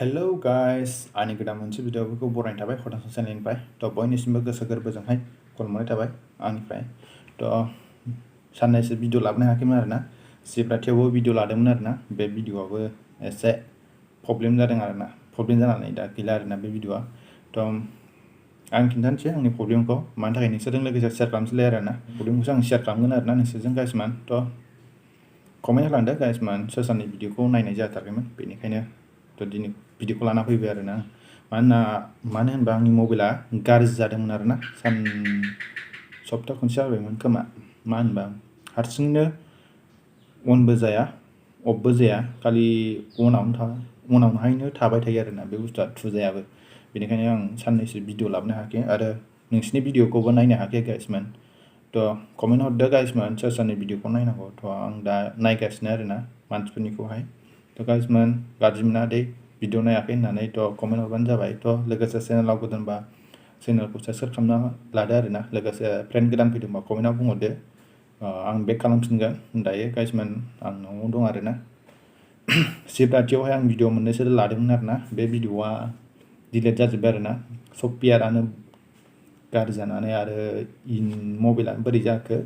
Hello guys, आंनि गोदान मोनसे भिडिअफोरखौ बरायनाय थाबाय हटासन चेनेलनिफ्राय बयनिसिमबो गोसो गोरबोजोंहाय खुलुमनाय थाबाय आंनिफ्राय साननैसो भिडिअ लाबोनो हायाखैमोन आरोना जेब्ला थेवबो भिडिअ लादोंमोन आरोना बे भिडिअआबो एसे प्रब्लेम जादों आरोना प्रब्लेम जानानै दा गैला आरोना बे भिडिअआ आं खिन्थानोसै आंनि प्रब्लेमखौ मानि थाखाय नोंसोरजों लोगोसे शेयार खालामसैलाय आरोना प्रब्लेमखौसो आं शेयार खालामगोन आरोना नोंसोरजों गाइसमान कमेन्ट होलांदो गाइसमान सोर सोरनि भिडिअखौ नायनाय जाथाराखैमोन बेनिखायनो दिनै भिडिअखौ लाना फैबाय आरोना मानो होनबा आंनि मबाइला गाज्रि जादोंमोन आरोना सप्ता खनसे जाबायमोन खोमा मा होनबा हारसिंनो अनबो जाया अफबो जाया खालि अनावहायनो थाबाय थायो आरोना बे बुस्थुआ थुजायाबो बेनिखायनो आं साननैसो भिडिअ लाबोनो हायाखै आरो नोंसिनि भिडिअखौबो नायनो हायाखै गाइसमान कमेन्ट हरदो गाइसमान सोर सोरनि भिडिअखौ नायनांगौ आं दा नायगासिनो आरोना मानसिफोरनिखौहाय गाइसमान गाज्रि मोना दे भिडिअ नायाखै होननानै कमेन्ट हरबानो जाबाय लोगोसे चेनेलाव गोदानबा चेनेलखौ साबस्क्राइब खालामना लादो आरोना लोगोसे फ्रेन्ड गोदान फैदोंबा कमेन्टआव बुंहरदो आं बेक खालामफिनगोन दायो गाइसमान आं न'आव दं आरोना शिवरात्रियावहाय आं भिडिअ मोननैसो लादोंमोन आरोना बे भिडिअआ डिलिट जाजोब्बाय आरोना सफ्टवेयारानो गाज्रि जानानै आरो मबाइला बोरै जाखो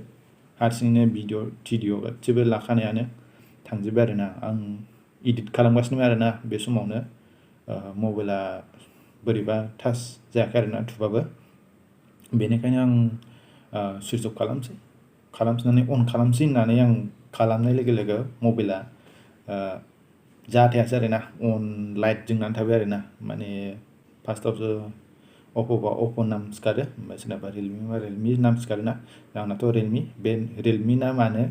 हारसिंनो भिडिअ थिडिअ गासिबो लाखानायानो थांजोब्बाय आरोना आं इडिट खालामगासिनोमोन आरोना बे समावनो मबाइला बोरैबा टाच जायाखै आरोना थुबाबो बेनिखायनो आं सुइच अफ खालामफिननानै अन खालामसै होननानै आं खालामनाय लोगो लोगो मबाइला जाथायासै आरोना अन लाइट जोंनानै थाबाय आरोना माने फार्स्टआवसो अप्प'बा अप्प' नाम सिखारो ओमफ्राय सोरनाबा रियेलमि नाम सिखारोना आंनाथ' रियेलमि बे रियेलमि नामानो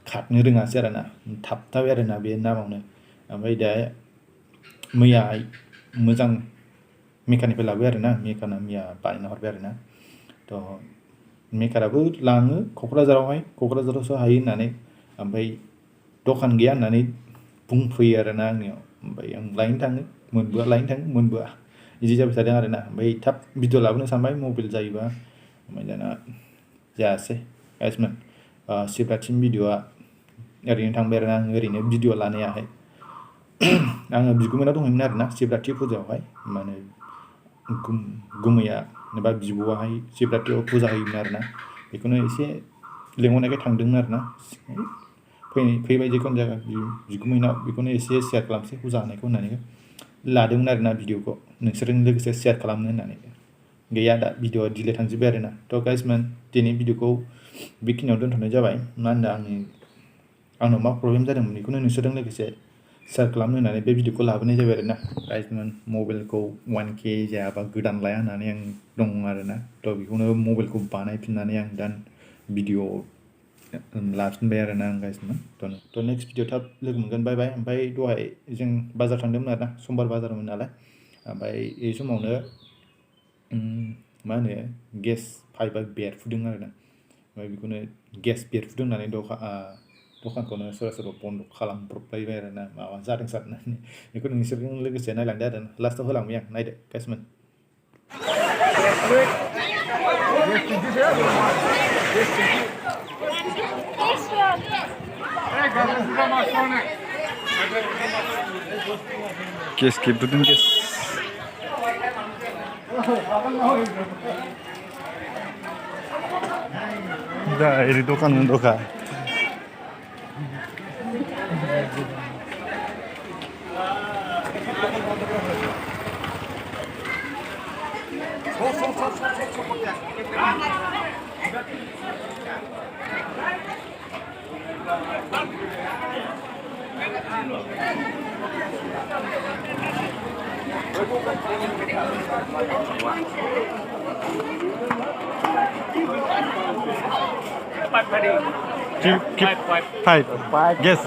खारनो रोङासै आरोना थाबथाबाय आरोना बे नामावनो ओमफ्राय दा मैया मोजां मेकानिकनिफ्राय लाबोबाय आरोना मेकाना मैया बानायना हरबाय आरोना मेकाराबो लाङो क'क्राझारावसो हायो होननानै ओमफ्राय दखान गैया होननानै बुंफैयो आरोना आंनियाव ओमफ्राय आं लायनो थाङो मोनबोआ बिदि जाबाय थादों आरोना ओमफ्राय थाब भिडिअ लाबोनो सानबाय मबाइल जायोबा ओमफ्राय दाना जायासै गाइसमान शिवरात्रिनि भिडिअआ ओरैनो थांबाय आरोना आं ओरैनो भिडिअ लानायाहाय आङो बिगुमैनाव दंहैयोमोन आरोना शिवरात्रि फुजायावहाय माने गुमैया एबा बिब'आहाय शिवरात्रियाव फुजा होयोमोन आरोना बेखौनो एसे लेंहरनायखाय थांदोंमोन आरोना फैबाय जिखुनु जाया बिगुमैनाव बेखौनो एसे शेयार खालामसै फुजा होनायखौ होननानै लादोंमोन आरोना भिडिअखौ नोंसोरजों लोगोसे शेयार खालामनो होननानै गैया दा भिडिअआ डिलेट थांजोब्बाय आरोना गाइसमान दिनै भिडिअखौ बेखिनियाव दोनथ'नाय जाबाय मा होनदों आंनाव मा प्रब्लेम जादोंमोन बेखौनो नोंसोरजों लोगोसे शेयार खालामनो होननानै बे भिडिअखौ लाबोनाय जाबाय आरोना गाइसमान मबाइलखौ 1K जायाबा गोदान लाया होननानै आं दं आरोना बेखौनो मबाइलखौ बानायफिननानै आं दा भिडिअ लाफिनबाय आरोना आं गाइसमान नेक्स्ट भिडिअ थाब लोगो मोनगोन बाय बाय ओमफ्राय दहाय जों बाजार थांदोंमोन आरोना समबार बाजारमोन नालाय ओमफ्राय बे समावनो मा होनो गेस पाइपआ बेरफुदों आरोना ओमफ्राय बेखौनो गेस बेरफुदों होननानै दखानखौनो सोरबा बन्द खालामब्रबलायबाय आरोना माबा जादों सारनानै बेखौ नोंसोरजों लोगोसे नायलांदो आरो लास्टआव होलांबाय आं नायदो गाइसमान गेस खेबदों गेस दा ओरै दखान दखा Pipe. Yes.